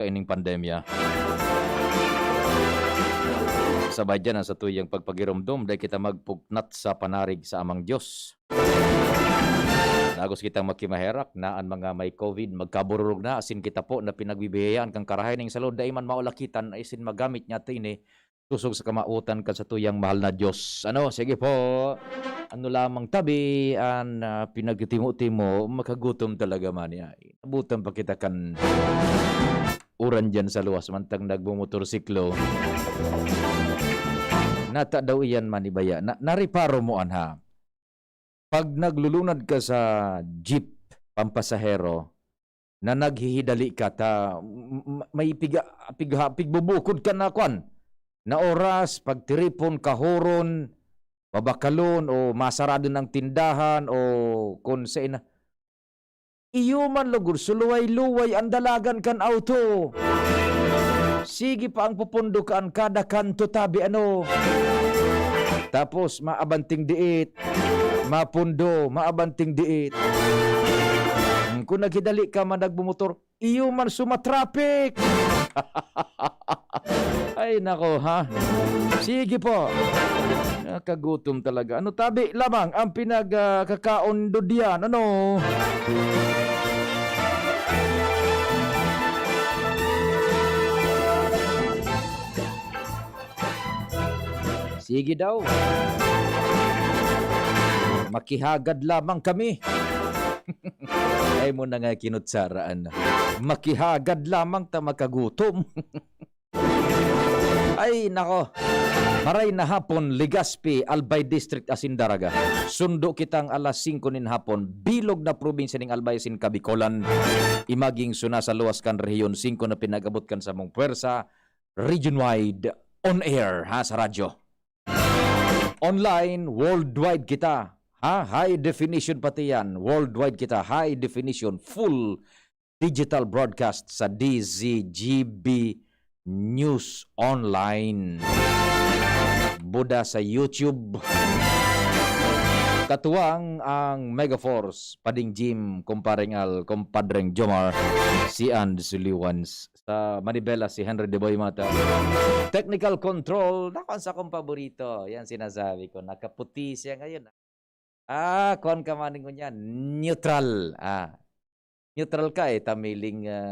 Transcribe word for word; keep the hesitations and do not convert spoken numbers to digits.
kaining pandemya. Sabay diyan ang satuyang pagpagiromdom, dai kita magpugnat sa panarig sa Amang Dios. Dagos kitang makimaherak na an mga may covid magkabururog na, asin kita po na pinagbibiyayaan kan karahay ning salud, dai man maulakitan, asin magamit niya tini sosog sa kamawotan kan satuyang mahal na Dios. Ano, sige po. Ano lamang tabi an, ah, pinagtitimo-timo, makagutom talaga man niya. Abutan pa kita kan uran diyan sa luwas, mantang nagmomotorsiklo. Nata daw iyan man ibaya. Na, nariparo mo, anha? Pag naglulunad ka sa jeep, pampasahero, na naghihidali ka ta, m-, m-, may piga-, pigha-, pigbubukod ka na, kwan, na oras, pagtiripon, kahoron, babakalon, o masarado ng tindahan, o kung sa ina-, iyo man lugod, suluway-luway ang dalagan kan auto. Sige pa ang pupundo kan kada kanto tabi, ano. Tapos, maabanting diit, mapundo, maabanting diit. Hmm, kung naghidali ka man nagmumotor, iyo man sumatraffic. Ay, nako, ha? Sige po. Nakagutom talaga. Ano tabi lamang ang pinag, ah, kakaon do diyan? Ano? Sige daw. Makihagad lamang kami. Ay mo na nga kinutsaraan. Makihagad lamang ta makagutom. Ay, nako. Maray na hapon, Legazpi, Albay District, asin Daraga. Sundo kitang alas singko nin hapon, bilog na probinsya ning Albay asin Kabikolan. Imaging suna sa luwas kan Rehiyon singko na pinag-abot kan samong pwersa, region-wide, on air, ha, sa radyo. Online, worldwide kita. Ha? High definition pati yan. Worldwide kita. High definition, full digital broadcast sa D Z G B News Online. Buda sa YouTube. Katuwang ang Megaforce, Pading Jim, Kumpareng Al, Kumpadreng Jomar, si And Suliwans. Sa Manibela, si Henry De Boy Mata. Technical control, naku, ang sakong paborito. Yan sinasabi ko, nakaputi siya ngayon. Ah, kuwan ka man ngunyan, neutral. Ah, neutral ka eh, tamiling, ah,